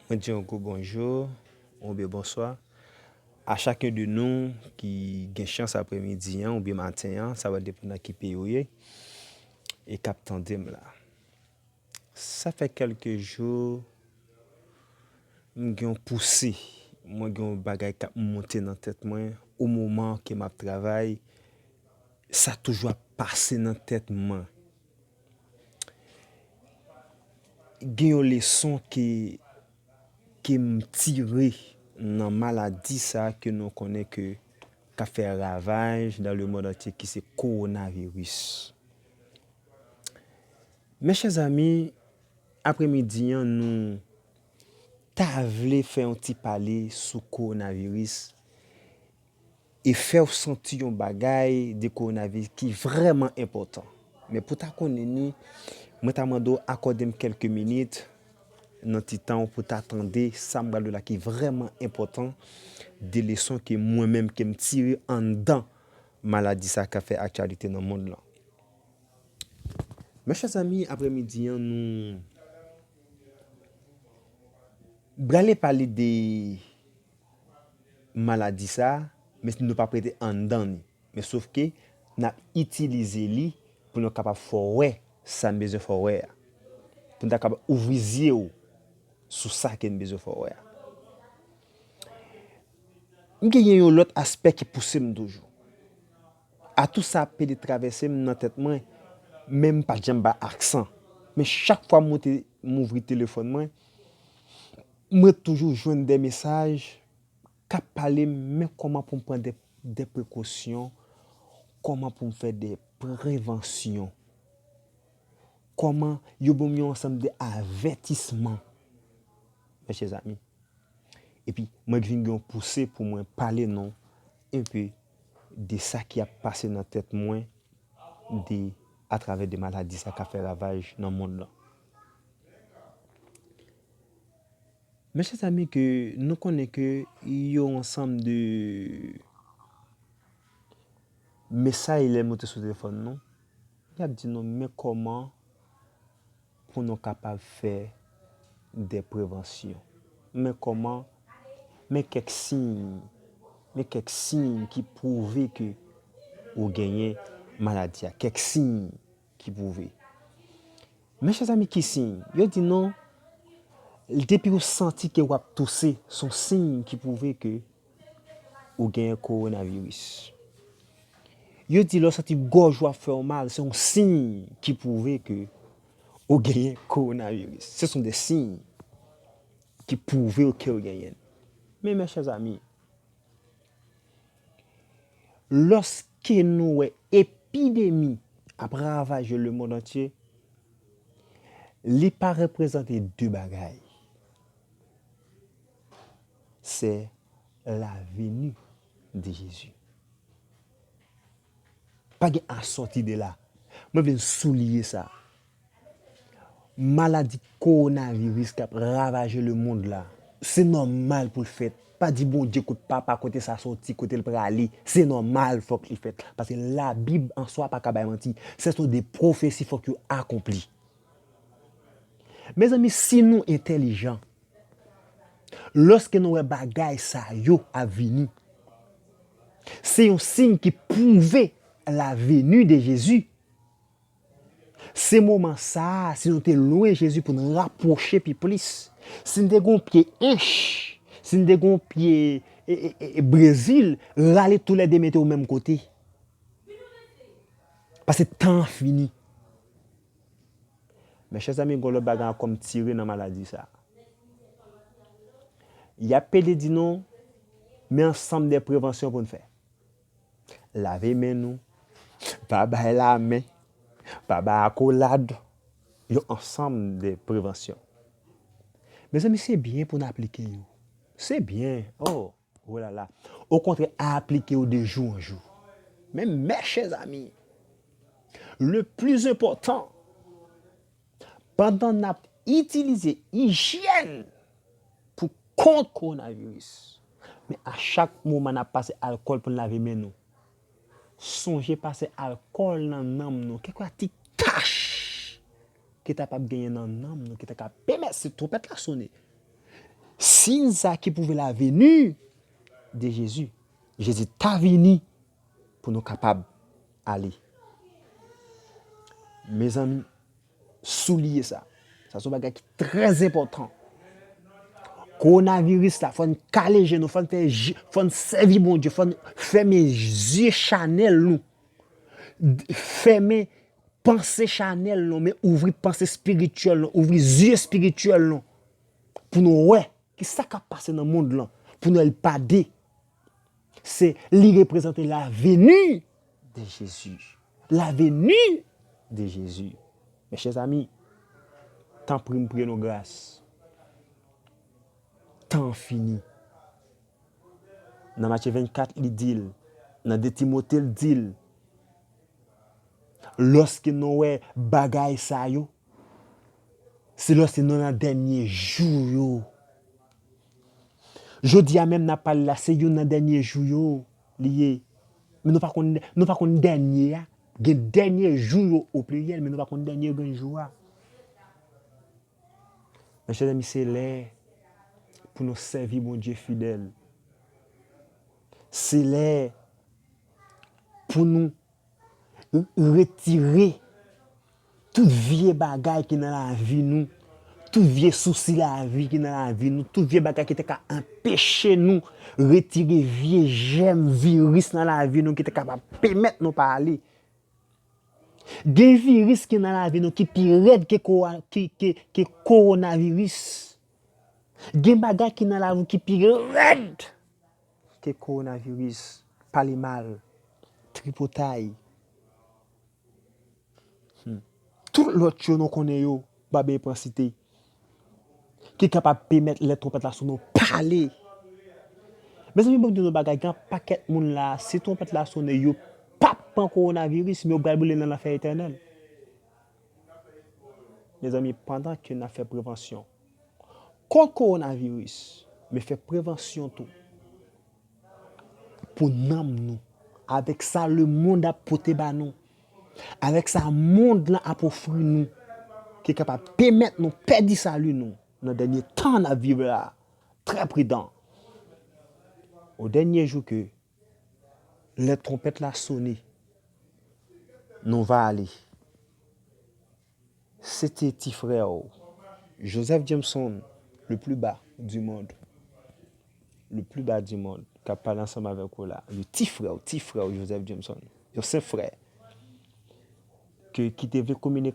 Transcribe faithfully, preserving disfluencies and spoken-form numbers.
Mwen di yon gwo bonjou, oubyen bonswa a chacun de nou ki gen chans aprèmidi an oubyen maten an, sa va depann nan ki peyi w ye, e k ap tande m la. Sa fè kèlke jou, m gen yon pouse, mwen gen yon bagay k ap monte nan tèt mwen, o moman ke m ap travay, sa toujou ap pase nan tèt mwen. Gen yon leson ke, ke m tire nan maladi sa ke nou konnen ke k ap fè ravaj dans le monde entier, ki se kowonaviris. Mes chers amis, aprèmidi an, nou ta vle fè yon ti pale sou kowonaviris e fè w santi yon bagay de kowonaviris ki vrèman enpòtan. Men pou ta konnen ni, mwen ta mande w akòde m kèlke minit nan ti tan w pou ta tande sa m pral di w la ki vrèman enpòtan, de leson ke mwen menm ke m tire anndan maladi sa k ap fè aktyalite nan mond lan. Mes chers amis, aprèmidi an, nou prale pale de maladi sa, men nou p ap rete anndan ni. Men sof ke n ap itilize li pou nou kapab fè w wè sa n bezwen fè w wè a. Pou n ta kapab ouvri zye w sou sa ke n bezwen fè w wè a. M genyen yon lòt aspè ki pouse m toujou. Atou sa ap pede travèse m nan tèt mwen, men m pa t janm ba aksan. Men chak fwa m moute, m ouvri telefòn mwen, mwen toujou jwenn de mesaj k ap pale m, men kòman pou m pran de, de prekosyon, kòman pou m fè de prevansyon, kòman yo ban m yon ansanm de avètisman. Mes chers amis, epi mwen vin gen yon pouse pou mwen pale nou enpe de sa ki ap pase nan tèt mwen de, atravè de maladi sa k ap fè ravaj nan mond lan. Mes chers amis, ke nou konnen ke yon ansanm de mesaj lè moute sou telefòn nou, y ap di nou men kòman pou nou kapab fè de prevansyon. Men kòman, men kèk siy, men kèk siy ki pwouve ke ou genyen maladi a, kèk siy ki pwouve. Men chèzanmi, ki siy? Yo di nou, depi ou santi ke w ap touse, se yon siy ki pwouve ke ou genyen kowonaviris. Yo di lè w santi gòj ou ap fè w mal, se yon siy ki pwouve ke ou genyen kowonaviris. Ce sont des signes ki pwouve ke ou genyen l. Men, mes chers amis, lòske nou wè epidemi ap ravaje lemonn antye, li pa reprezante de bagay. C'est la venue de Jésus. Pa gen asòti de la. Mwen vle n souliye sa. Maladi kowonaviris k ap ravaje lemonn la, se nòmal pou l fèt. Pa di Bondye kot papa, kote sa sòti, kote l prale. Se nòmal, fòk li fèt. Paske Labib an swa pa ka bay manti. Ce sont des prophéties, fòk yo akonpli. Mezanmi, si nou entèlijan, lòske nou wè bagay sa yo ap vini, se yon siy ki pwouve la venue de Jésus. Se moman sa a, si nou te lwen Jezi pou n rapwoche pi plis, si n te gen yon pye ench, si n te gen yon pye e, e, e, e, brezil, rale toulède mete yo menm kote. Paske tan an fini. Mes chers amis, gen yon lòt bagay ankò m tire nan maladi sa a. Y ap pede di nou, men ansanm de prevansyon pou n fè. Lave men nou, pa bay lamen, pa bay akolad, yon ansanm de prevansyon. Mezanmi, se byen pou n aplike yo. Se byen. Oh, oh là là. Okontrè, aplike yo de jou an jou. Men, mes chers amis, le plus important, pandan n ap itilize ijyèn pou kont kowonaviris, men a chak moman n ap pase alkòl pou n lave men nou, sonje pase alkòl nan nanm nou, kèlkeswa ti tach ki ta p ap genyen nan nanm nou, ki ta ka pèmèt, si twonpèt la sone, Siy sa ki pwouve la veni de Jezi. Jezi ta vini pou nou kapab ale. Mezanmi, souliye sa. Sa se yon bagay ki trè enpòtan. Kowonaviris la, fò n kale je nou, fò n fè je, fò n sèvi Bondye, fò n fèmen zye chanèl nou. D- Fèmen panse chanèl nou, men ouvri panse espirityèl nou, ouvri zye espirityèl nou. Pou nou wè ki sa k ap pase nan mond lan, pou nou wè l pa de. Se li reprezante la veni de Jezi. La veni de Jezi. Mes chers amis, tanpri m priye nou gras. Tan an fini. Nan Matye vennkat, li di l, nan de Timote, l di l, lòske nou wè bagay sa yo, se lòske nou nan dènye jou yo. Jodi a menm n ap pale la, se youn nan dènye jou yo li ye. Men nou pa konn, nou pa konn dènye a. Gen dènye jou yo o pliryèl, men nou pa konn dènye grenn jou a. Mes chers amis, se lè pou nou sèvi Bondye fidèl. Se lè pou nou retire tout vye bagay ki nan lavi nou, tout vye sousi lavi ki nan lavi nou, tout vye bagay ki te ka anpeche nou retire vye jèm viris nan lavi nou ki te kapab pèmèt nou pa ale. Gen viris ki nan lavi nou ki pi rèd ke, kowa- ki, ke, ke kowonaviris. Gen bagay ki nan lavi w ki pi rèd ke kowonaviris. Pale mal, tripotay. Hmm. Tout lòt yo nou konnen yo, pa bezwen pran site. Ki kapab pèmèt lè twonpèt la sone w pale. Mezanmi, ban m di nou bagay, gen pakèt moun la, si twonpèt la sone, yo p ap pran kowonaviris, men yo pral boule nan lanfè etènèl. Mezanmi, pandan ke n ap fè prevansyon kont kowonaviris, men fè prevansyon tou pou nanm nou, avèk sa lemonn ap pote ba nou, avèk sa mond lan ap ofri nou, ki kapab pèmèt nou pèdi sali nou nan dènye tan n ap viv la. Trè pridan. O dènye jou ke lè twonpèt la sone, nou va ale. Se te ti frè w, Joseph Jameson, le plus bas du monde. Le plus bas du monde, k ap pale ansanm avèk ou la. Le ti frè w, ti frè w, Joseph Jameson. Yon senp frè. Ke, ki te vle kominike